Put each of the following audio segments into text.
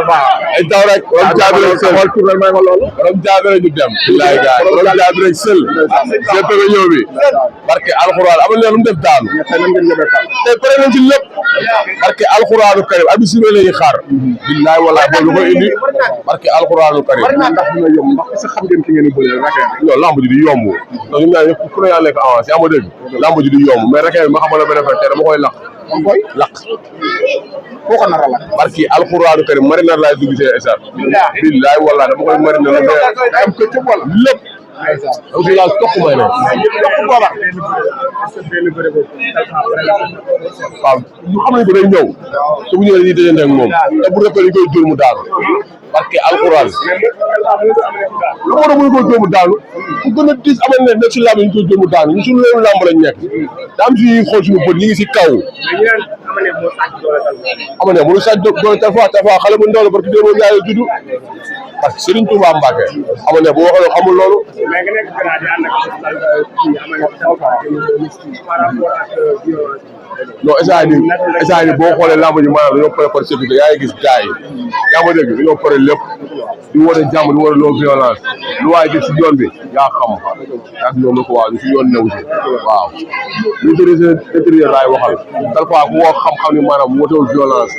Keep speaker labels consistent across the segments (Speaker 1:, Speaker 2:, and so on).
Speaker 1: ay taw rek borom jaabi rek sël borom jaabi rek ñu dem billaay gaay borom jaabi rek sël sepp nga ñëw bi barke alxuraan amal ne lu mu def daanu te pare nañ ci lépp barke alxuraanu karim abi si léegi xaar billaay wallaay boobu lu koy indi barke alxuraanu karim non lamb ji di yomb donc ñu ñaan ñëpp ku ne yaa nekk avancé ama dégg lamb ji di yomb mais rek ma xamal la benn affaire te dama koy lakk
Speaker 2: foo ko nar a lakk
Speaker 1: barki alxuraanu karim marinar laay dugg see esat billaay wallaay dama koy marinar la
Speaker 2: am ko ci wala
Speaker 1: lépp aussi daal toq may ne waaw ñu xam nañ ko day ñëw te bu ñëwee dañuy dajante ak moom te bu rëppee dañ koy dóor mu daanu barke alxuraan lu ko doon koy dóor mu daanu ku gën a diis amal ne nekk si làmb ñu koy dóor mu daanu ñu suñu loolu làmb lañ nekk daa am si xool suñu bët ñu ngi si kaw ama ne mënu sàcc doole tafa xale bu ndaw la parce que démoo yaay juddu parce que Serigne Touba Mbacke ama ne bu waxee xamul loolu non essai bi boo xoolee lamb ji maanaam dañoo pare par sécurité yaa ngi gis gars yi yaa ma dégg dañoo pare lépp di woote jàmm di woote non violence lu waaye gis si yoon bi yaa xam ak ñoom la ko waaw ñu si yoon new si waaw ñu dëri seen intérieur laay waxal parfois ku woo xam-xam ni maanaam wootewul violence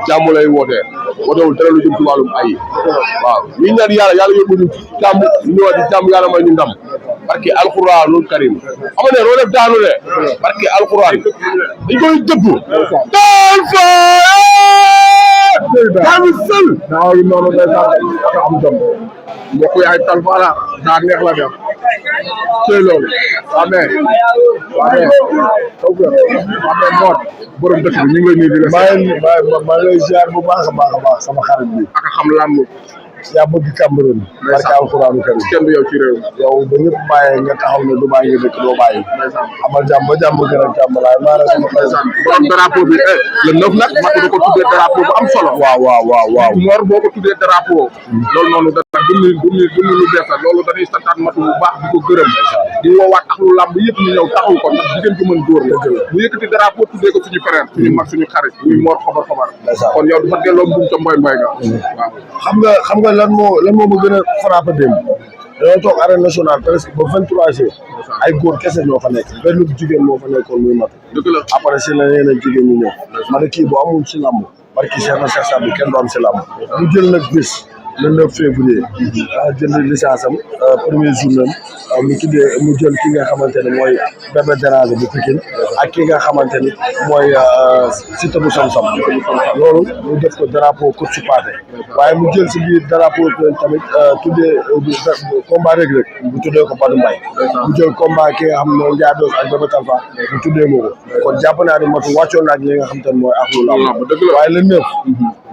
Speaker 1: jàmm lay wootee wootewul dara lu jëm ci wàllum ay waaw ñu ñaan yàlla yóbbu ñu jàmm ñëwaat ci jàmm yàlla may ñu ndam barke alxuraanul karim xam nga ne loo def daanu de barke alxuraan dañ koy dëggu daal fa daal sël daaw yi noonu day sax am jom mbokk yaay Talfa la daa neex la def cey loolu amee moot borom dëkk bi ñu ngi lay nuyu di la
Speaker 2: maa ngi lay ziar bu baax a baax sama xarit bi
Speaker 1: ak xam làmb
Speaker 2: yaa bëgg Cambérène barke alxuraanu karim
Speaker 1: kenn du yow ci réew
Speaker 2: yow ba ñëpp bàyyee nga taxaw ne du bàyyi nga dëkk doo bàyyi amal jàmm ba jàmm gën a jàmm laay maa ngi sama président
Speaker 1: borom drapeau bi le 9 nag Matou da ko tuddee drapeau bu am solo
Speaker 2: waaw
Speaker 1: Mor boo ko tuddee drapeau loolu noonu dana dund lu bees la loolu dañuy santaat Matou bu baax di ko gërëm di woowaat ak lu làmb yëpp ñu ñëw taxaw ko ndax jigéen ju mën dóor la bu yëkkati drapeau tuddee ko suñu frère suñu mag suñu xarit muy Mor xobar kon yow dafa delloo mbuum ca mboy nga waaw
Speaker 2: xam nga lan moo ma gën a frappé démb dañoo toog arène nationale presque ba 23 jours ay góor kese ñoo fa nekk benn jigéen moo fa nekkoon muy mat après si la yeneen jigéen ñi ñëw ma ne kii bu amul si làmb barki Cheikh na Cheikh Saad bi kenn du am si làmb mu jël nag bés le 9 février jënd licence am premier journée mu jël ki nga xamante ne mooy Bébé Déranger bu Pikine ak ki nga xamante ni mooy Siteu bu Sam-Sam loolu mu def ko drapeau coach su Pathé waaye mu jël si biir drapeau tamit tuddee combat Reug Reug mu tuddee ko Badou Mbaye mu jël combat ki nga xam ne mooy Ndiaye Doss ak Bébé Talfa mu tuddee moo ko kon jàpp naa ne Matou wàccoon na ak li nga xamante ne mooy ak lu lamb waaye le 9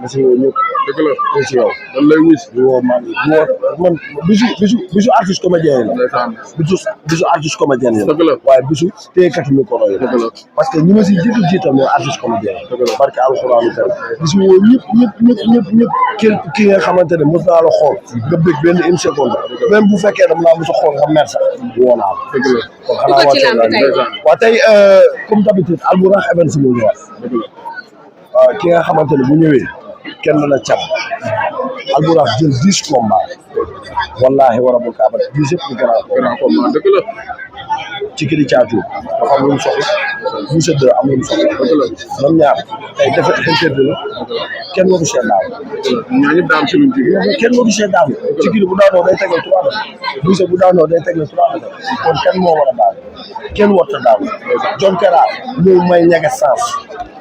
Speaker 2: merci ñëpp
Speaker 1: dëgg la
Speaker 2: ci yow
Speaker 1: dan lay wis
Speaker 2: di woo man bisu artiste comédien yi la bisu artiste comédien yi la waaye bisu téekatu micro yi parce que ñi ma si jiital mooy artiste comédien yi barke alxuraanu karim bisu woo ñëpp ki nga xamante ne mos naa la xool nga bëgg benn une seconde même bu fekkee dam naa mos a xool nga mer sax woo naa la kon xanaa waa tey comme d'habitude Albourakh Events mu ñëwaat waaw ki nga xamante ne bu ñëwee kenn na cat Albourakh jël 10 combats wallahi wa rabbul kaaba 10 yëpp grand combat
Speaker 1: dëgg la
Speaker 2: ci kii di caatu dafa am lu mu soxla Moussa Deux am lu mu soxla ñoom ñaar tey dafa interdit la kenn waru see daaw
Speaker 1: ñaa ñëpp daa am si luñ jigéen
Speaker 2: kenn waru see daaw ci kii bu daanoo day tegal 3 dafa Moussa bu daanoo day tegal 3 dafa kon kenn moo war a daaw kenn warta daaw John Kara ñëw may ñege sens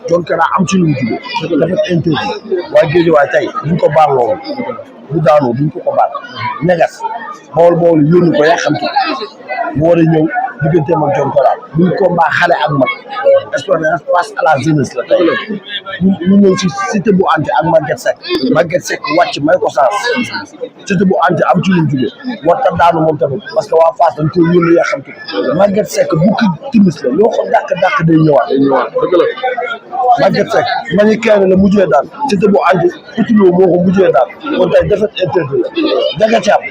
Speaker 2: John Kara am ci lu mu jugee dafa interdit waaye géej waaye tey duñ ko baal lool bu daanoo duñ ko baal ñegas bool yónni ko yàqamti mu war a ñëw digganteem ak John Kara buñ combat xale ak mag expérience face à la jeunesse la tey ñu ñëw si Siteu bu anti ak Maguette Seck wàcc may ko sens Siteu bu anti am ci lu mu jugee warta daanu moom tamit parce que waa Fass dañ ko yónni yàqamti Maguette Seck bukki timis la loo ko dàq day ñëwaat
Speaker 1: dëgg la
Speaker 2: Maguette Seck mañu kenn la mujjee daan Siteu bu anti utuloo moo ko mujjee daan kon tey defet interdit la Jaga Caam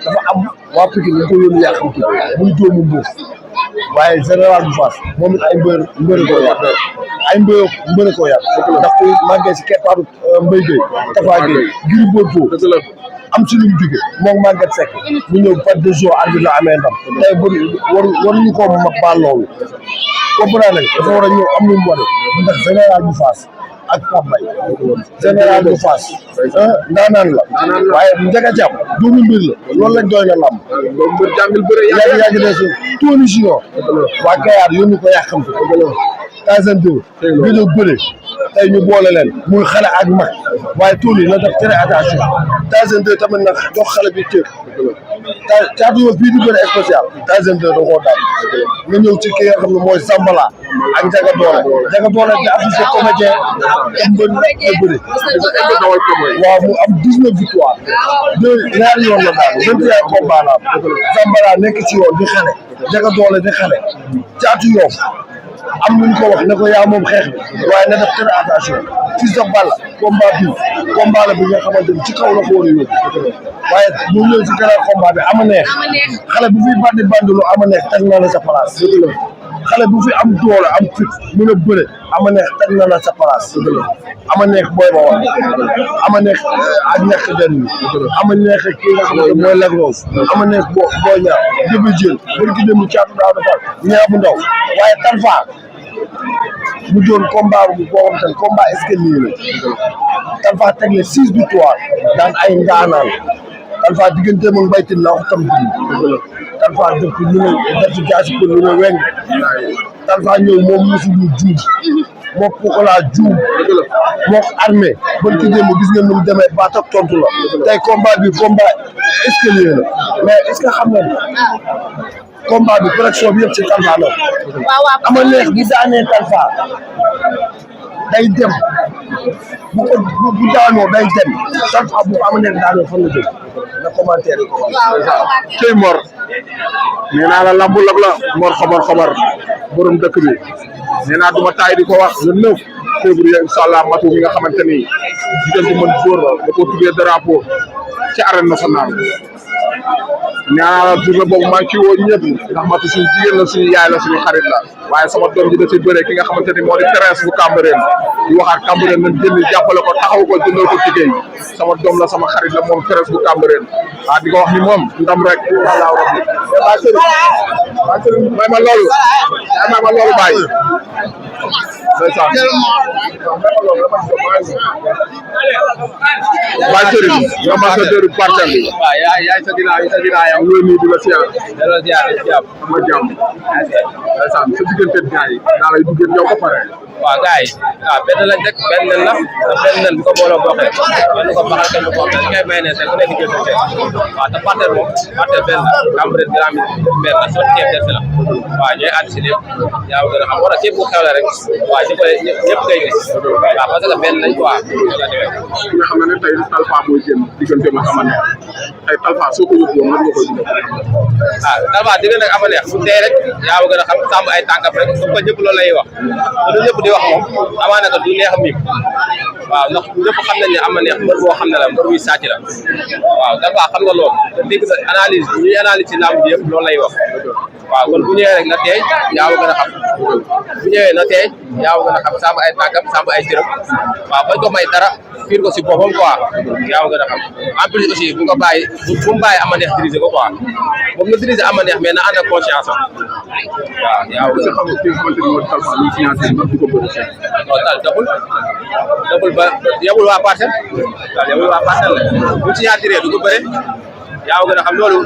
Speaker 2: dafa am waa Pikine dañ ko yónni yàqamti muy doomu Mbuur waaye général bu Fass moom it ay mbër koo yàq ay mbër koo yàq ndax ku màggee si keppaaru Mbaye Gueye Tafa Gueye Gris Bordeaux am ci lu mu jóge moom Maguette Seck mu ñëw par deux jours arbitre la amee ndam tey waruñu ko ma baal loolu comprendre nga dafa war a ñëw am lu mu wane ndax général bu Fass ak Pape Mbaye général bu Fass ndaanaan la waaye Ndiaga Thiam doomu mbir la loolu lañ doy na lamb yàgg ne si Tony Junior waa Kayar yónni ko yàqamte Tyson 2 bi ñu bëre tey ñu boole leen muy xale ak mag waaye Tony na def très attention Tyson 2 tamit nag jox xale bi cër Caatu Yoff bii di bëre spécial Tyson 2 da koo daal nga ñëw ci ki nga xam ne mooy Zambala ak Ndiaga Doole di affiché comédien am mbër la bëri waaw mu am 19 victoire ñaari yoon la daal 21 combat la am Zambala nekk ci yoon di xale Ndiaga Doole di xale Caatu Yoff am luñ ko wax ne ko yaa moom xeex bi waaye na def très attention Fils de Balla combat la bi nga xamante ni ci kaw la ko war a yóbbu waaye bu ñëw ci grand combat bi ama neex xale bu fi bandi lu ama neex teg na la sa place xale bu fi am doole am fit mën a bëre ama neex teg na la sa place ama neex booy ba woon ama neex ak ñàkk den ama neex kii nga xamante mooy Lac Rose ama neex boo ñaar jëbi jël bari ki dem caatu daaw defal ñaa bu ndaw waaye Talfa mu doon combat bu boo xam te combat escalier la Talfa teg le 6 victoire daan ay ngaanaan Talfa diggante moom mbaytin la wax tam dugg Talfa def ñu ne def jaasi ko ñu ne weng Talfa ñëw moom musuñu juum moo Pokola juum moo armée bon ki démb gis ngeen nu mu demee baat ak tontu la tey combat bi combat escalier la mais est-ce que xam nga combat bi pression bi yëpp ci Talfa la ama neex bi daanee Talfa day dem bu daanoo day dem Talfa bu ko ama neex daanoo fan la jëm na commentaire yi ko
Speaker 3: cey Mor nee naa la lambu lab la Mor xobar borom dëkk bi nee naa duma taay di ko wax le 9 février incha allah matu mi nga xamante ni jigéen bu mën góor la da ko tuddee drapeau ci arène nationale nee naa la journée boobu maa ngi ciy woo ñëpp ndax matu suñu jigéen la suñu yaay la suñu xarit la waaye sama doom ji da ci bëre ki nga xamante ni moo di Thérèse bu Cambérène di waxaat Cambérène nañ génn jàppale ko taxaw ko jëndal ko liggéey sama doom la sama xarit la moom Thérèse bu Cambérène di ko wax ni moom ndam rek wallaahu rabbi may ma loolu bàyyi Baye Serigne ambassadeur parcelle bi waaw yaay sa dinaa yam loolu nii di la siyaar ma jàmm ndeysaan sa diggante gars yi daa lay duggee yow ba pare
Speaker 4: waaw gars yi waaw benn lañ rek benn nen la te benn nen bi ko booloo bokkee kenn ko baxal kenn ko wax kay may ne te ku nekk jël sa waaw te partenaire moom partenaire benn la Cambérène Grand benn la soo ceeb def la waaw ñooy ànd si lépp yaa gën a xam wala képp ku xew la rek waaw ñëpp ngay gis waaw parce que benn lañ quoi
Speaker 3: ki nga xam ne tey Talfa mooy génn diggante ma ama neex tey Talfa soo ko yóbbu woon lan nga koy dundee
Speaker 4: Talfa diggante ak ama neex fu tey rek yaa gën a xam sàmm ay tànkam rek su ko ñëpp loolu lay wax lu ñëpp di wax moom amaana que du neex a miim waaw ndax ñëpp xam nañ ne ama neex mbër boo xam ne la mbër buy sàcc la waaw Talfa xam nga loolu te dégg na analyse ñuy analyse ci làmb bi yëpp loolu lay wax waaw kon bu ñëwee rek na teey yaa gën a xam bu ñëwee na teey yaa gën a xam sàmm ay tànkam sàmm ay cëram waaw bañ ko may dara fiir ko si boppam quoi yaa gën a xam en plus aussi bu ko bàyyi bu mu bàyyi ama neex diriger ko quoi moom na diriger ama neex mais na ànd ak conscience am waaw yaa gën a xam
Speaker 3: ki nga xamante ni moo di Talfa lu signaté ndax du ko bëri
Speaker 4: non tal deful ba yebul waa parcelle waaw yebul waa parcelle la bu signaté du ko bëre yaa gën a xam loolu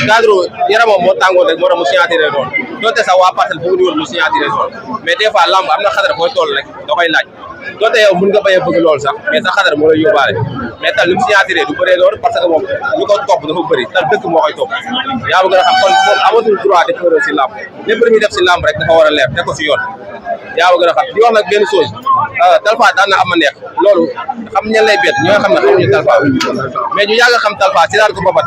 Speaker 4: cadre yaramam moo tàngoon rek moo tax mu signaté noonu donte sax waa parcelle bëgg ñu woon mu signaté noonu mais des fois lamb am na xadar booy toll rek da koy laaj donte yow mën nga bañ a bëgg loolu sax mais sa xadar moo lay yóbbaale mais tal li mu signaté du bëree loolu parce que moom ñu ko topp dafa bëri tal dëkk moo koy topp yaa gën a xam kon moom amatul droit def erreur si lamb lépp lu muy def si lamb rek dafa war a leer teg ko si yoon yaa gën a xam di wax nag benn chose Talfa daan na ama neex loolu xam ñan lay bett ñoo xam ne xamuñu Talfa mais ñu yàgg xam Talfa si daan ko babat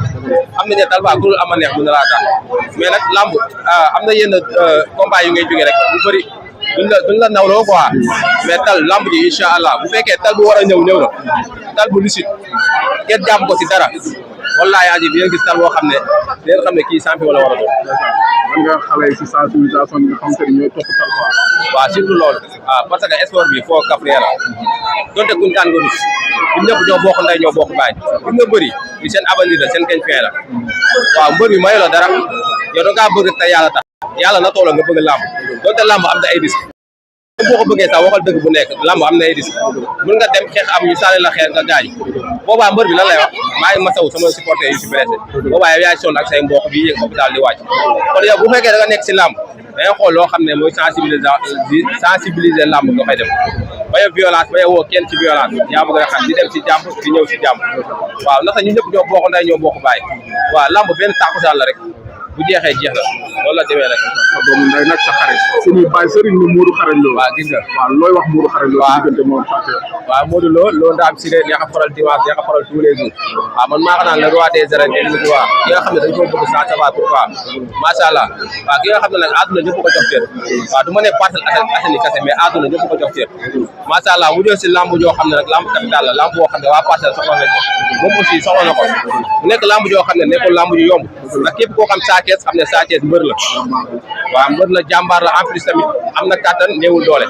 Speaker 4: xam nañ ne Talfa ku dul ama neex mën na laa daan mais nag lamb am na yenn combat yu ngay jógee rek bu bëri duñ la nawloo quoi mais tal lamb ji incha allah bu fekkee tal bu war a ñëw na tal bu licite kenn jàmm ko si dara wallahi aji bi ngeen gis tal boo xam ne leen xam ne kii champion la war a doon.
Speaker 3: man nga xale yi si sensibilisation bi nga xam te ni ñooy topp Talfa.
Speaker 4: waaw surtout loolu parce que sport bi foo Kaffrine la donte kuñ kaan nga rus ñun ñëpp ñoo bokk ndey ñoo bokk baay gis nga bëri li seen avenir la seen kañ fee la waaw mbër bi mayu la dara yow da ngaa bëgg te yàlla tax yàlla na toola nga bëgg làmb donte làmb am na ay risque boo ko bëggee sax waxal dëgg bu nekk làmb am na ay risque mën nga dem xeex am ñu sànni la xeer nga gaañ boobaa mbër bi lan lay wax maa ngi masawu sama supporter yu si blessé boobaa yow yaay sonn ak say mbokk bi yéeg hôpital di wàcc kon yow bu fekkee da nga nekk si làmb dangay xool loo xam ne mooy sensibiliser làmb nga koy def bañ a violence bañ a woo kenn ci violence yaa bëgg a xam di dem si jàmm di ñëw si jàmm waaw ndax ñu ñëpp ñoo bokk ndey ñoo bokk baay waaw làmb benn tàkkusaan la rek bu jeexee jeex na loolu la demee rek.
Speaker 3: sa doomu nday nag sa xarit suñuy bàyyi sëriñ la Modou Xarañ Lo.
Speaker 4: waaw gis nga
Speaker 3: waaw looy wax Modou Xarañ Lo. waaw diggante moom Fatou.
Speaker 4: waaw Modou Lo ndaam si leen yaa ko faral dimanche yaa ko faral tous les jours waaw man maa ko naan le roi des arènes te le roi ki nga xam ne dañ ko bëgg sans savoir pourquoi macha allah waaw ki nga xam ne nag àdduna ñëpp ko jox cër waaw du ma ne Parcelles Assainies kese mais àdduna ñëpp ko jox cër macha allah mu jël si lamb joo xam ne nag lamb capital la lamb boo xam ne waa Parcelles soxla nañ ko moom aussi soxla na ko mu nekk lamb joo xam ne nekkul lamb ju yomb ndax képp koo xam Sa Thiès xam ne Sa Thiès mbër la waaw mbër la jàmbaar la en plus tamit am na kàttan néewul doole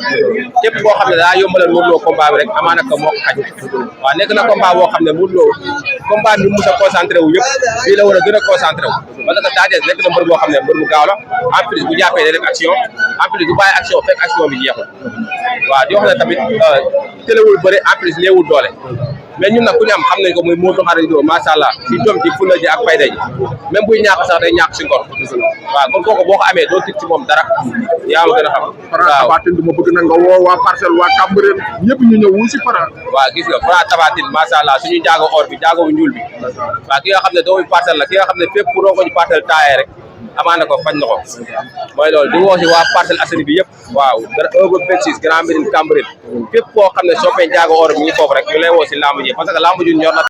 Speaker 4: képp koo xam ne daa yombalal Modou Lo combat bi rek amaana ko moo ko xaj waaw nekk na combat boo xam ne Modou Lo combat bi mu mos a concentré wu yëpp fii la war a gën a concentré wu parce que Sa Thiès nekk na mbër boo xam ne mbër mu gaaw la en plus bu jàppee day def action en plus du bàyyi action fekk action bi jeexul waaw di wax ne tamit tëlewul bëri en plus néewul doole mais ñun nag ku ñu am xam nañ ko muy Modou Xarañ Lo macha allah ci jom ji fulla ji ak fayda ji même buy ñàkk sax day ñàkk si ngor waaw kon kooku boo ko amee doo tiit ci moom dara yaa ma gën a xam.
Speaker 3: Franc Tapha Tine ma bëgg na nga woo waa Parcelles waa Cambérène ñëpp ñu ñëw wuy si Franc.
Speaker 4: waaw gis nga Franc Tapha Tine macha allah suñu jaago or bi jaago bu ñuul bi waaw ki nga xam ne doomu Parcelles la ki nga xam ne fépp pour ko ñu Parcelles taayee rek amaana ko fañ na ko mooy loolu di woo si waa Parcelles Assainies bi yëpp waaw 1 ba 26 Grand Médine Cambérène fépp koo xam ne soppee jaago or bi ñu foofu rek ñu lay woo si lamb ji parce que lamb ju ñor na